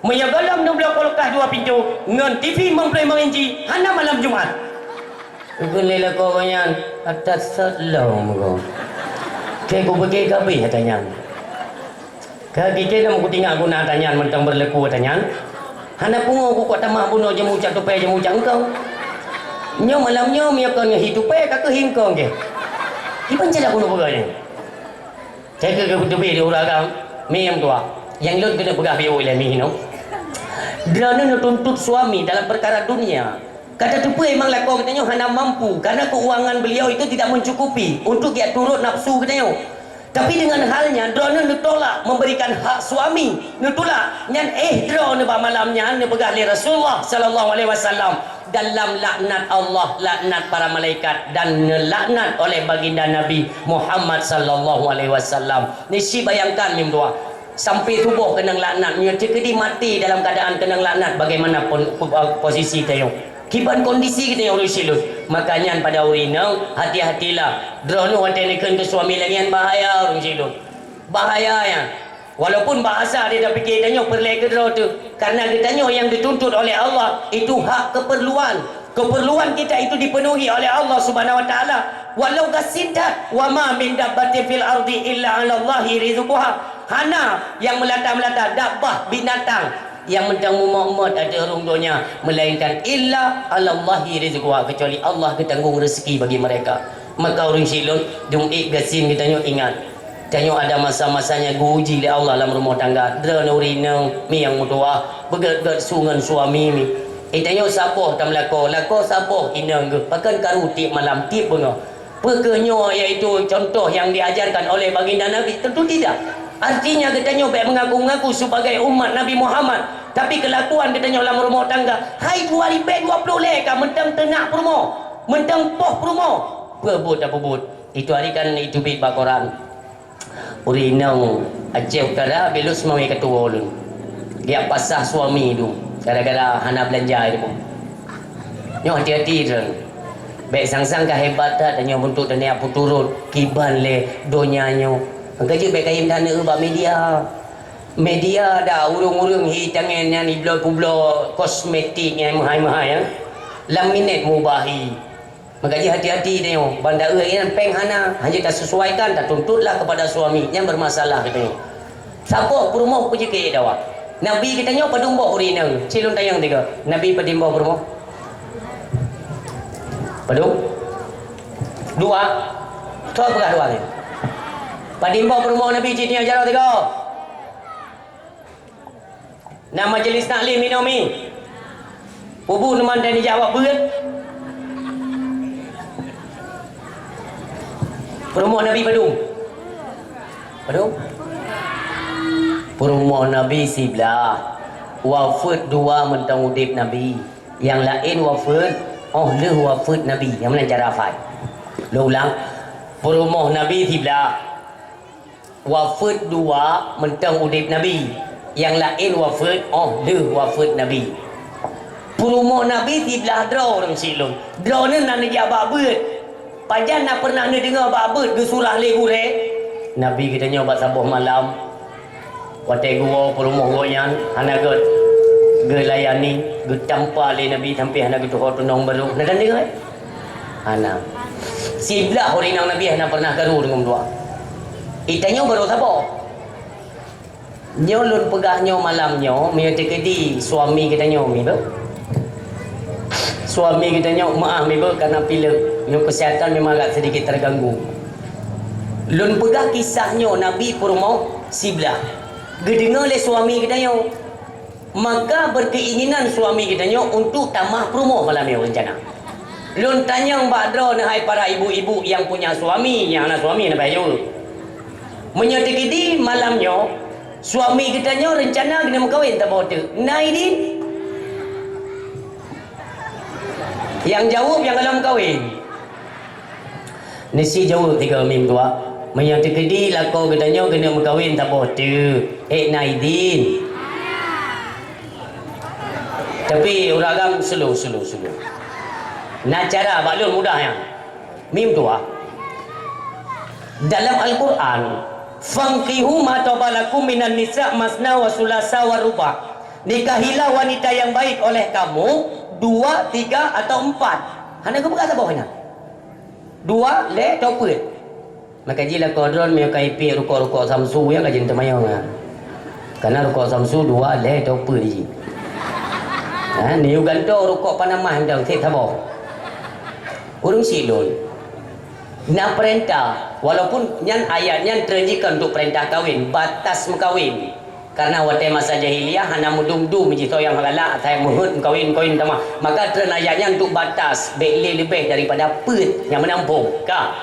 Meunyoe gohlom neubloe kulkas dua pintoe ngon T V enam puluh lima inci, hana malam Jumat. Kheun lé lakoe gobnyan, "Ata sot lom goe. Keu kupike ka habéh ata nyan. Ka habéh keu lom kutinggai guna ata nyan mantong beureuleukue ata nyan. Hana pungo kukuak tamah bunoe jamu cak tupée jamu cak eungkong. Nyoe malam nyoe meunyoe kon ngon hi tupée ka keuh hi eungkong kèe. Kiban cara kuneuk peugah nyoe?" Teuka geuteubiet di ureueng agam, mi nyang tuha. Nyang lôn keuneuk peugah bak ulôn lé mi hinoe. Droeneuh neutuntut suami dalam peukara dunia. Ka tateupeue memang lakoe geutanyoe hana mampu, karena keuangan beliau itu tidak mencukupi untuk geujak turot nafsu geutanyoe. Tapi dengan hal nyan, droeneuh neutolak memberikan hak suami, neutulak. Nyan éh droeneuh bak malam nyan neupeugah lé Rasulullah sallallahu alaihi wasallam. Dalam laknat Allah, laknat para malaikat, dan neulaknat oleh baginda Nabi Muhammad sallallahu alaihi wasallam. Ni si bayangkan mim dua. Sampai suboh keunong laknat, nyoe cit keudeh maté dalam keadaan keunong laknat, bagaimana pon-, po-, posisi tanyoe? Kiban kondisi geutanyoe ureueng silot? Maka nyan pada ureueng inong, hati-hatilah. Droeneuh watée neukheun keu suami lagée nyan bahaya ureueng silot. Bahaya nyan. Walaupun bahasa di dalam fikih tanyoe peureulée keudroe teuh, karena geutanyoe nyang dituntut oleh Allah itu hak keperluan. Keperluan kita itu dipenuhi oleh Allah Subhanahu wa Taala. Walau gasien that, "Wa ma min dabbatin fil ardi illa 'alallahi rizquha." Hana nyang meulata-meulata dabbah binatang nyang mantong mumot-mot ateueh rhueng donya, melainkan illa 'alallahi rizquha, kecuali Allah geutanggong rezeki bagi mereka. Maka ureueng silot, dum ék gasien geutanyoe ingat. Tanyoe ada masa-masanya geuuji lé Allah lam rumoh tangga. Droeneuh ureueng inong, mi nyang meutuah, beugét-gét su ngon suami mi. Eh, tanyoe saboh tameulakoe, lakoe saboh inong geuh. Pakon karu tieb malam, tieb beungoh. Peu kheueh nyoe yaitu contoh nyang diajarkan oleh baginda Nabi? Tentu tidak. Artinya geutanyoe bék mengaku-ngaku sebagai umat Nabi Muhammad, tapi kelakuan geutanyoe lam rumoh tangga, hai dua ribèe dua ploh lhèe ka mantong teunak peurumoh, mantong poh peurumoh. Peubuet tapeubuet. Itu hari kan itu bit bak koran. Ureueng inong Aceh Utara bilus mawé keu tuwo lôn. Geujak pasah suami tu gara-gara hana beulanja ilmu. Nyoe hati-hati droe. Bèk sang-sang ka hebat that tanyoe, beuntuk tanyoe peuturot kiban lé donya nyoe. Maka jeuet bèk kayém tanyoe bak media. Media dak ureueng-ureueng hi tangen nyan ibloe-publoe kosmetik nyang meuhai-meuhai, ya. Lam minét mubah hi. Maka jih hati-hati tanyoe, banda eu nyan péng hana, hana tasesuaikan, tatuntutlah kepada suami nyang bermasalah geutanyoe. Saboh peurumoh peujeuet dawa. Nabi geutanyoe padum boh ureueng inong, cit lôn tanyong tiga. Nabi padum boh peurumoh? Padum? Dua. Soe peugah dua ni? Padum boh peurumoh Nabi cit nyoe jaroe tiga. Na majelis taklim inoe mi. Pubu numan dan ijak awak beuet. Peurumoh Nabi padum? Padum? Peurumoh Nabi siblah. Wafeuet dua mantong udeb Nabi. Nyang laén wafeuet óh lheueh wafeuet Nabi. Nyang meunan cara hafai. Lôn ulang. Peurumoh Nabi siblah. Wafeuet dua mantong udeb Nabi, nyang laén wafeuet óh lheueh wafeuet Nabi. Peurumoh Nabi siblah droe ureueng syiek lôn. Droeneuh na neujak bak beuet. Pajan na peureunah neudeungoe bak beuet geusurah lé gurée? Nabi geutanyoe bak saboh malam, watée geuwoe peurumoh gobnyan, hana gét geulayani, geutampa lé Nabi sampoe hana geutuho tunong barô. Na deungoe? Hana. Siblah ureueng inong Nabi hana peureunah karu deungon dua. Geutanyoe barô saboh. Nyoe lôn peugah nyoe malam nyoe, meunyoe teukeudi suami geutanyoe mi beuh. Suami geutanyoe meu'ah mi beuh karena pilek. Nyoe kesehatan memang agak sedikit terganggu. Lôn peugah kisah nyoe Nabi peurumoh siblah. Geudeungoe lé suami geutanyoe. Maka berkeinginan suami geutanyoe untuk tamah peurumoh malam nyoe rencana. Lôn tanyong bak droeneuh hai para ibu-ibu nyang punya suami, nyang hana suami hana payah jaweueb. Meunyoe teukeudi malam nyoe, suami geutanyoe rencana keuneuk meukawen saboh teuk, na idin? Nyang jaweueb nyang gohlom meukawen. Neusi jaweueb tiga mim dua. Meunyoe teukeudi lakoe geutanyoe keuneuk meukawen saboh teuk, ék na idin? Tapi ureueng agam slow, slow, slow. Na cara bak lôn mudah nyan. Mim dua. Dalam Al-Quran, "Fankihu ma taba lakum minan nisa masna wa sulasa wa ruba." Nikahilah wanita yang baik oleh kamu dua, tiga, atau empat. Hana geupeugah saboh nyan. Dua, lhèe, atau peuet. Maka jih lakoe droen meunyoe ka ipiek rukok-rukok Samsu, nyan ka jeuet teumayong, ha. Karena rukok Samsu dua, lhèe, atau peuet jih. Ha, neuyue gantoe rukok Panama mantong, sép saboh. Ureueng syiek lôn. Na peurintah, walaupun nyan ayat nyan treuk jih kon untuk peurintah kawin, batas meukawen. Karena watèe masa jahiliyah hana meudum-dum jisoe nyang galak, asai meuheuet meukawen-kawen tamah. Maka treun ayat nyan untuk batas, bèk lé leubeh daripada peuet nyang meunan phôn. Ka.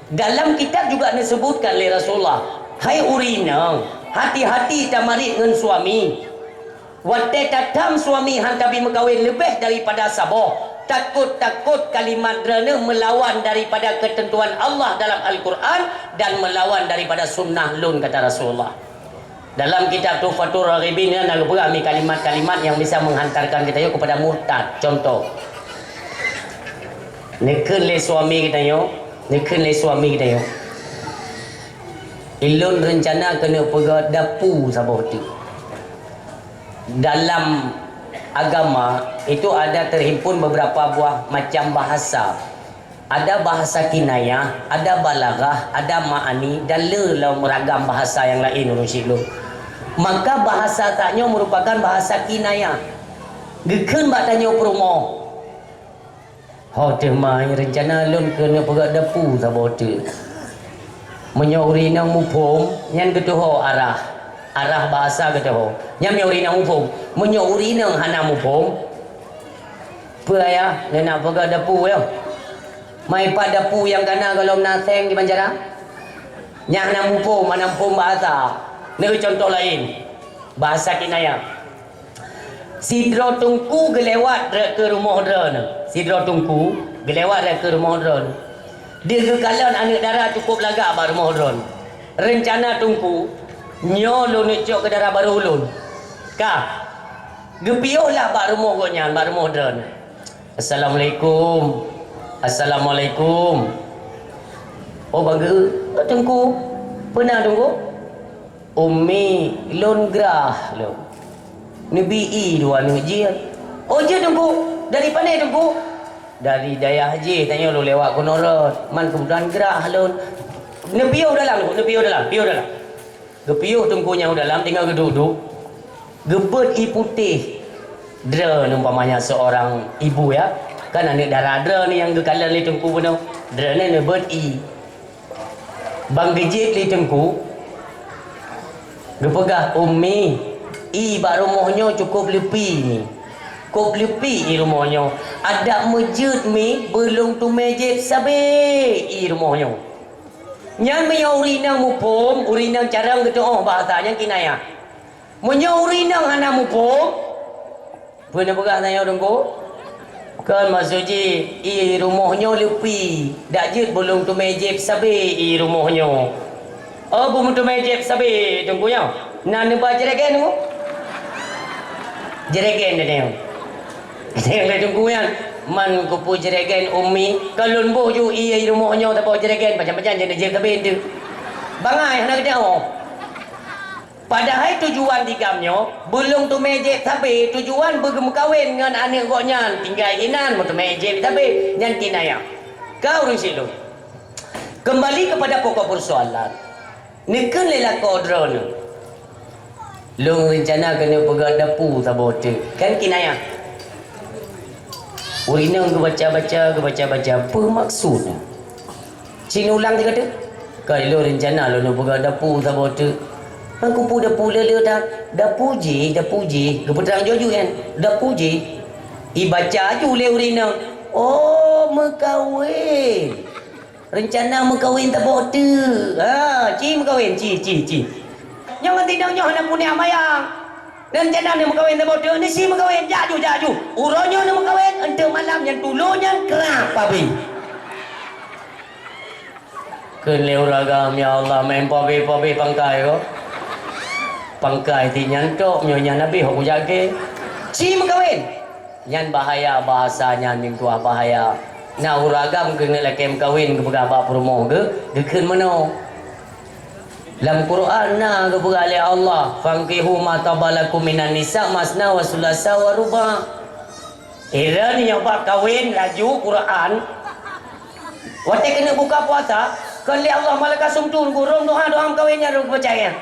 Dalam kitab juga disebutkan lé Rasulullah, "Hai ureueng inong, hati-hati tamarit ngon suami. Watèe tatham suami han tabi meukawen leubeh daripada saboh, takot-takot kalimat droeneuh meulawan daripada keuteuntuan Allah dalam Al-Quran dan meulawan daripada sunnah lôn," kata Rasulullah. Dalam kitab Tuhfatur Raghibin nyan na geupeugah mi kalimat-kalimat nyang bisa menghantarkan geutanyoe kepada murtad. Contoh, neukheun lé suami geutanyoe, neukheun lé suami geutanyoe, "Ulôn reuncana keuneuk peugöt dapu saboh teuk." Dalam agama itu ada terhimpun beberapa buah macam bahasa. Ada bahasa kinayah, ada balaghah, ada ma'ani, dan le lom ragam bahasa nyang laén ureueng syiek lôn. Maka bahasa tanyoe merupakan bahasa kinayah. Geukheun bak tanyoe peurumoh. Ho teuh mai, reuncana lôn keuneuk peugöt dapu saboh teuk. Meunyoe ureueng inong muphom, nyan geutuho arah, arah bahasa geutuho. Nyan meunyoe ureueng inong muphom. Meunyoe ureueng inong hana muphom, peue ayah, neunak peugöt dapu nyoe? Mai pat dapu nyang kana gohlom na seng di bancara? Nyan hana muphom, hana muphom bahasa. Neuh contoh laén. Bahasa kinayah. Sidroe teungku geulewat rot keu rumoh droeneuh. Sidroe teungku geulewat rot keu rumoh droeneuh. Deuh geukalon aneuk dara cukup lagak bak rumoh droen. Reuncana Teungku, nyoe lôn neucok keu dara barô lôn. Ka, geupiôh lah bak rumoh gobnyan, bak rumoh droen. "Assalamualaikum. Assalamualaikum." "Oh, bagoe, Teungku. Peue na, Teungku?" "Umi lôn grah lôn. Neubi ié dua aneuk jih." "Oh, jeuet, Teungku. Dari pane, Teungku?" "Dari dayah jih, tanyoe lôn lewat keunoe rot. Man keubeutulan grah lôn." "Neupiôh dalam, Teungku, neupiôh dalam, piôh dalam." Geupiôh Teungku nyan u dalam, tinggai geuduek-duek. Geubeuet ié putéh. Droeneuh umpamanya seorang ibu, ya. Kan aneuk dara droeneuh nyang geukalon lé Teungku bunoe. Droeneuh neubeuet ié. Ban geujép lé Teungku, geupeugah, "Umi, ié bak rumoh nyoe cukup leupie, Mi. Cukup leupie ié rumoh nyoe. Adak meujeuet, Mi, beu lôn teumé jép sabé ié rumoh nyoe." Nyan meunyoe ureueng inong muphom, ureueng inong carông geutu'oh bahasa nyan kinayah. Meunyoe ureueng inong hana muphom, peue neupeugah tanyoe Teungku? Kon maksud jih, ié rumoh nyoe leupie, dak jeuet beu lôn teumé jép sabé ié rumoh nyoe. Oh, beu meuteumé jép sabé Teungku nyoe. Na neuba jregen Teungku? Jregen teuh nyoe. Teuh Teungku nyan, man keupeue jregen Umi, kon lôn boh ju ié rumoh nyoe taboh jregen, pajan-pajan jeuet jép sabé teuh. Bangai hana geutanyoe. Padahai tujuan digam nyoe, beu lôn teumé jép sabé, tujuan beu geumeukawen ngon aneuk gobnyan, tinggai inan meuteumé jép sabé, nyan kinayah. Ka ureueng syik lôn. Kembali kepada pokok persoalan. Neukheun lé lakoe droeneuh. Lôn reuncana keuneuk peugöt dapu saboh teuk. Kan kinayah. Ureueng inong geubaca-baca, geubaca-baca, peue maksud? Cit ulang sigoe teuk. Ka lôn reuncana lôn peugöt dapu saboh teuk. Nyan keupeue dapu le-le that? Dapu jih, dapu jih. Geupeutrang jih nyan. Dapu jih. Ibaca ju lé ureueng inong. Oh, meukawen. Reuncana meukawen saboh teuk. Ha, ci meukawen, ci, ci, ci. Nyoe ngon tinong nyoe hana punya mayang. Reuncana neumeukawen saboh teuk, neusi meukawen, jak ju, jak ju. Uroe nyoe neumeukawen, eunteuk malam nyan tulo nyan krab pabri. Kheun lé ureueng agam, "Ya Allah, main pabri-pabri pangkai ko." Pangkai ti nyan tok, nyoe nyan habéh, hok kujak keu. Ci meukawen. Nyan bahaya, bahasa nyan meutuah bahaya. Na ureueng agam keuneuk lakée meukawen geupeugah bak peurumoh geuh, geukheun meunoe. Lam Quran na geupeugah lé Allah, "Fankihu ma taba lakum minan nisa masna wa sulasa wa ruba." Ireuen nyoe bak kawen laju Quran. Watée keuneuk buka puasa, kheun lé Allah malaikat sumtu gurong doa-doa meukawen nyan rhom geubaca nyan.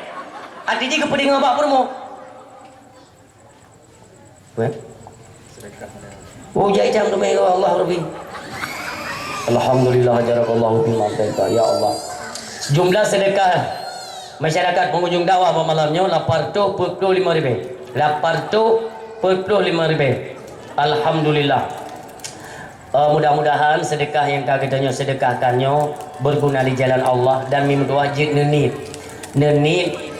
Arti jih geupeudeungoe bak peurumoh. Weh? Oh, jai cam teumé, ya Allah Rabbi. Alhamdulillah, jarakallahu fi ma ataita, ya Allah. Jumlah sedekah masyarakat pengunjung dakwah bak malam nyoe lapan reutôh peuet ploh limong ribée. Lapan reutôh peuet ploh limong ribée. Alhamdulillah. Eh, mudah-mudahan sedekah nyang ka geutanyoe sedekahkan nyoe beuguna di jalan Allah dan meutuah jeuet neuniet. Neuniet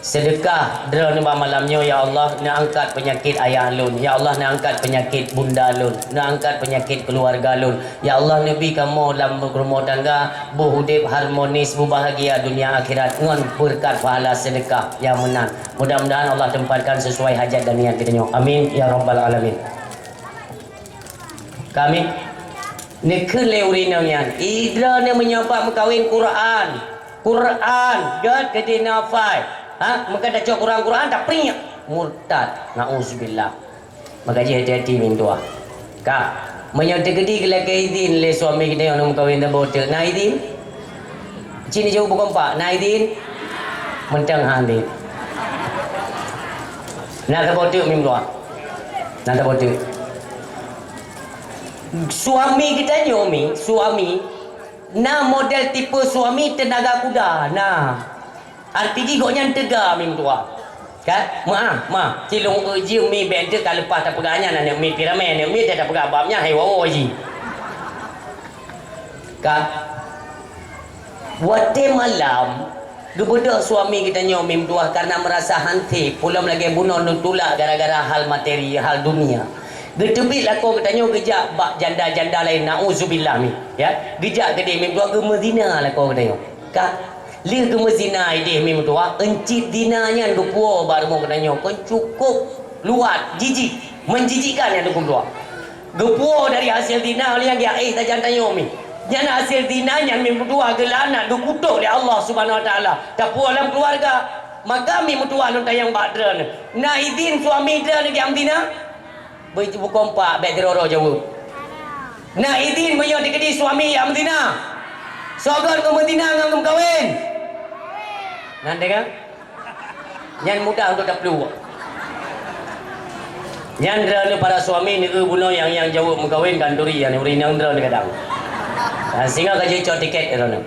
Sedekah droeneuh bak malam nyoe, ya Allah, neuangkat peunyakét ayah lôn. Ya Allah, neuangkat peunyakét bunda lôn. Neuangkat peunyakét keuluwarga lôn. Ya Allah, neubi kamoe lam rumoh tangga boh udeb harmonis, beubahgia dunia akhirat ngon beureukat pahala sedekah nyang meunan. Mudah-mudahan Allah tempatkan sesuai hajat dan niat geutanyoe. Amin, ya rabbal alamin. Kami neukheun lé ureueng inong nyan, idroeneuh meunyoe bak meukawen Quran, Quran, gét keudeh nafai. Ha, meuka tacok Quran, Quran tapriek, murtad. Nauzubillah. Maka jih hati-hati meutuah. Ka, meunyoe teukeudi geulakée idin lé suami geutanyoe meukawen saboh teuk, na idin? Cit neujaweueb beukompak, na idin? Mantong han idin. Na saboh teuk meutuah. Na saboh teuk. Suami geutanyoe mi, suami, na model tipe suami teunaga kuda, na. Arti jih gobnyan teuga mi meutuah. Kan? Meu'ah, meu'ah. Cilong eu jeuem mi bèk teuk ka leupah tapeugah nyan aneuk miet pi ramè, aneuk miet tapeugah bab nyan hai woe-woe jih. Ka. Watèe malam, geubeudôh suami geutanyoe mi meutuah kareuna meurasa hansép, peulom lagèe bunoe neutulak gara-gara hal materi, hal dunia. Geuteubiet lakoe geutanyoe geujak bak janda-janda laén, nauzubillah mi. Ya, geujak keudeh mi meutuah geumeuzina lakoe geutanyoe. Ka lheueh geumeuzina ideh mi meutuah, euncit zina nyan geupuwoe bak rumoh geutanyoe kon cukôp luwat, jijik, menjijikkan nyan dukun tuha. Geupuwoe dari hasil zina, lheueh nyan geujak éh sajan tanyoe mi. Nyan hasil zina nyan mi meutuah geulaknat, geukutôk lé Allah Subhanahu Wa Taala. Tapuwoe lam keuluwarga, maka mi meutuah lôn tanyong bak droeneuh, na idhin suami droeneuh geujak meuzina? Beu-, beukompak, bék keudroe-droe jaweueb. Na idhin meunyoe teukeudi suami jak meuzina? Soe göt keu meuzina ngon geumeukawen? Nan deungoe? Nyan mudah untuk taplueng. Nyan droeneuh para suami neueu bunoe nyang, nyang jaweueb meukawen khanduri, nyan ureueng inong droeneuh kadang. Nah, singoh ka jicok tiket droeneuh.